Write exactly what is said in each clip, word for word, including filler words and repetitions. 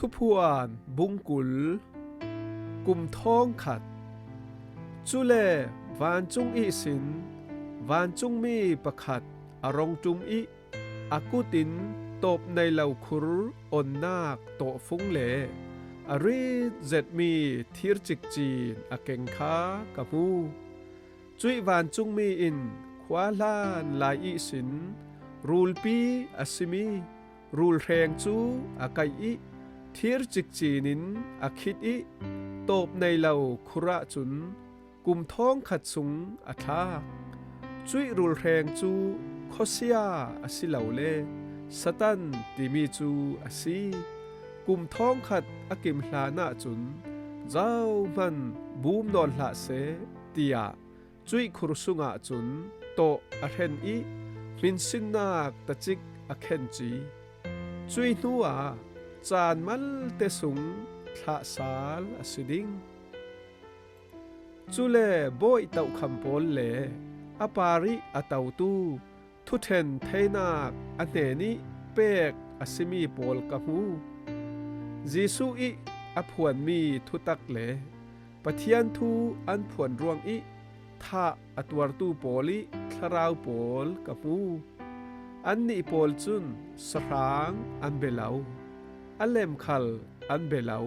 Thuphuan bungkul. Kum thawngkhat. Cule vancung ihsin vancungmi pakhat a rong ṭum ih a kutin tawp nei lo khur onnak tawhfung le a rit zetmi thir cikcin a keng kha ka hmu. Cuih vancungmi in khua hlan lai ihsin rulpi a simi rulhreng cu a kaih ih thir cikcin in a khit ih tawp nei lo khur ahcun kum thawngkhat sung a thlak. Cuih rulhreng cu khuasia a si lo le Satan timi cu a si. Kum thawngkhat a kim hlan ahcun zohman bum nawn hlah seh, tiah cuih khur sungah cun tawh a hren ih hminsinnak tacik a khenci. Cuih hnuah caan malte sung thlahsal a si ding. Cule bawi tokham pawl le a parih a totu thuṭhen theinak a hnenih pek a simi pawl ka hmu. Jesuh ih a phuanmi thutak le Pathian thu an phuan ruangih thah a tuartu pawl ih thlarau pawl ka hmu. Annih pawl cun sahrang an bia lo, a lem khal an bia lo.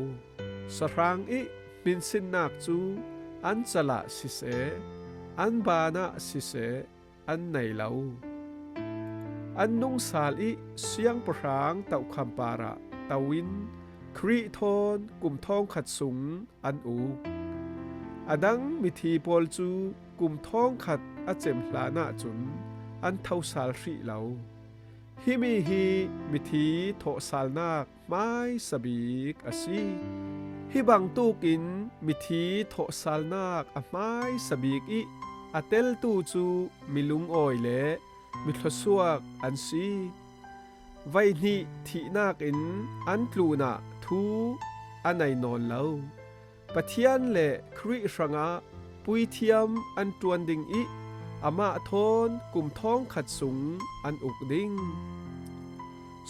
Sahrang ih hminsinnak cu an calah siseh, an banah siseh, an nei lo. An nungsal ih siangpahrang tokham parah to in Khrih thawn kum thawngkhat sung an uk. A dang mithi pawl cu kum thawngkhat a cem hlan ahcun an thosal hrih lo. Himi hi mithi thawhsalnak hmaisa bik a si. Hi bangtukin mithi thawhsalnak a hmaisa bik ih a teltu cu mi lungawi le mi thluasuak an si. Voihnih thihnak in an tlunah thu a nei nawn lo. Pathian le Khrih hrangah puithiam an ṭuan ding ih amah thawn kum thawngkhat sung an uk ding.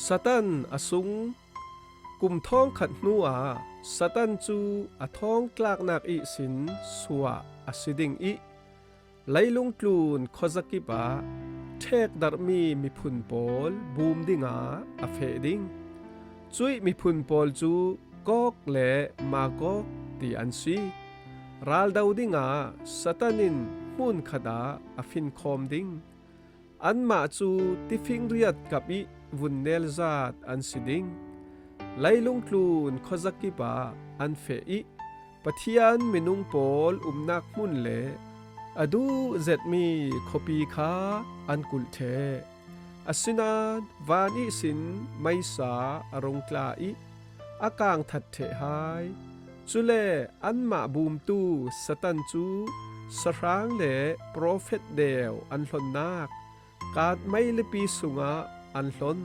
Satan a sung. Kum thawngkhat hnuah Satan cu a thawngtlaknak ihsin suah a si ding ih leilung tlun khuazakip ah ṭhekdarhmi miphun pawl bum dingah a feh ding. Cuih miphun pawl cu Gog le Magog ti an si. Raldo dingah Satan in hmunkhat ah a finkhawm ding. Anmah cu tifingriat kap ih vun nelzat an si ding. Leilung tlun khuazakip ah an feh ih Pathian minung pawl umnak hmun le a duh zetmi khuapi kha an kulh ṭheh. Asinain van ihsin meisa a rung tla ih a kangthat ṭheh hai. Cule anmah bumtu Satan cu sahrang le profet deu an hlonnak kat meilipi sungah an hlon.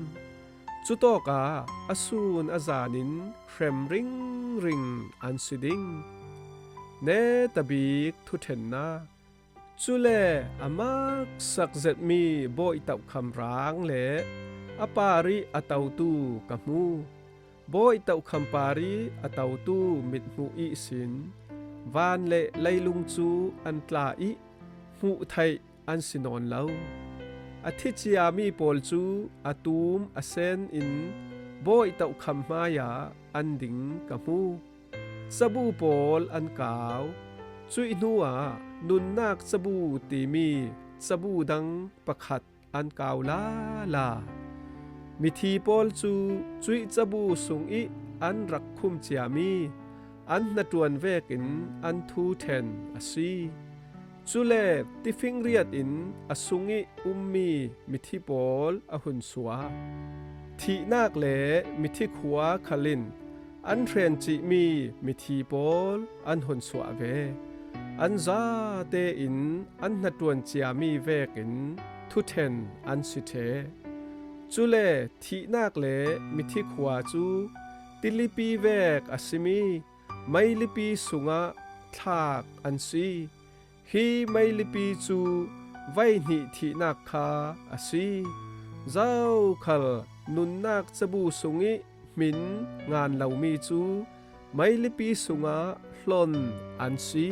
Cutawkah a sun a zanin hrem ringring an si ding. Netabik thuṭhennak. Cule a maksak zetmi bawi tokham rang le a parih a totu ka hmu. Bawi tokham parih a totu mithmuh ihsin van le leilung cu an tla ih hmuh theih an si nawn lo. A thi ciami pawl cu a tum a sen in bawi tokham hmaiah an ding ka hmu. Cabu pawl an kau. Cuih hnuah nunnak cabu timi cabu dang pakhat an kau lala. Mithi pawl cu cuih cabu sungih an rak khum ciami an hnaṭuan vekin an thu ṭhen a si. Cule tifingriat in a sungih ummi mithi pawl a hun suah. Thihnak le mithi khua khal in an hrencihmi mithi pawl an hun suah ve. An zatein an hnaṭuan ciami vekin thuṭhen an si ṭheh. Cule thihnak le mithi khua cu tilipi vek a simi meilipi sungah thlak an si. Hi meilipi cu voihnih thihnak kha a si. Zokhal nunnak cabu sungih hmin ngan lomi cu meilipi sungah hlon an si.